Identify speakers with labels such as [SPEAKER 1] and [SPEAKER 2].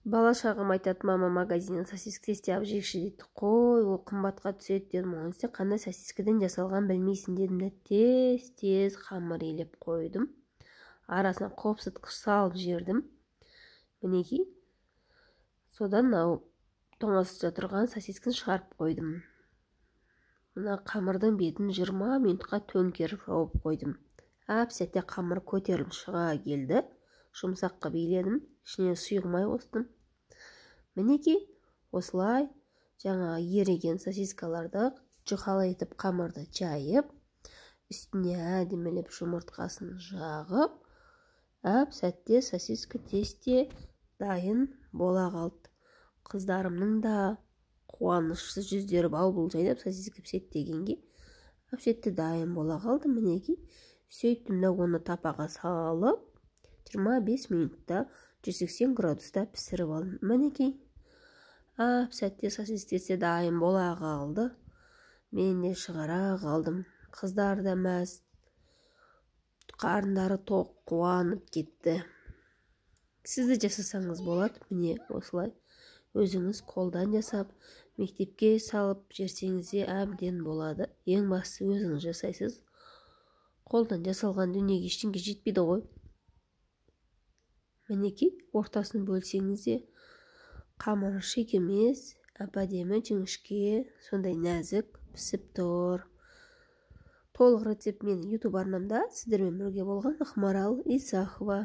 [SPEAKER 1] Бала шағам айтады: «Мама, магазиннен сосиска тез алып жейікші», – дейді. «Қой, ол қымбатқа түседі», – дедім. «Оны сен қандай сосискадан жасалғанын білмейсің», – дедім де, тез тез қамыр илеп қойдым, арасына қопсытқыш салып жібердім. Мінекей, содан мынау тоңазытқышта тұрған сосисканы шығарып қойдым. Мына қамырдың бетін 20 минутқа төңкеріп жауып қойдым. Әп сәтте қамыр көтеріліп шыға келді. Жұмсақ қылып иледім, ішіне сұйық май қостым. Мінекей, осылай жаңағы еріген сосискаларды жұқалай етіп қамырды жайып, үстіне әдемілеп жұмыртқасын жағып, әп сәтте сосиска тесте дайын бола қалды. Қыздарымның да қуанышты жүздері бал бұл жайнап, сосиска піседі дегенге әп сәтте дайын бола қалды. Мінекей, сөйттім да, оны тапаға салып, 25 минутта 180 градуста пісіріп алдым. Мінекей, әп сәтте сосиска дайын бола қалды. Мен де шығара қалдым. Қыздар да мәз, қарындары тоқ, қуанып кетті. Сіз де жасасаңыз болады. Міне, осылай өзіңіз қолдан жасап, мектепке салып жіберсеңіз де әбден болады. Ең бастысы, өзіңіз жасайсыз. Қолдан жасалған дүниеге ештеңе жетпейді ғой. Мінекей, ортасын бөлсеңіз де, қамыры шикі емес, әп әдемі, жіңішке, сондай нәзік пісіп тұр. Толық рецепт менің Ютуб арнамда. Сіздермен бірге болған Ақмарал Исахова.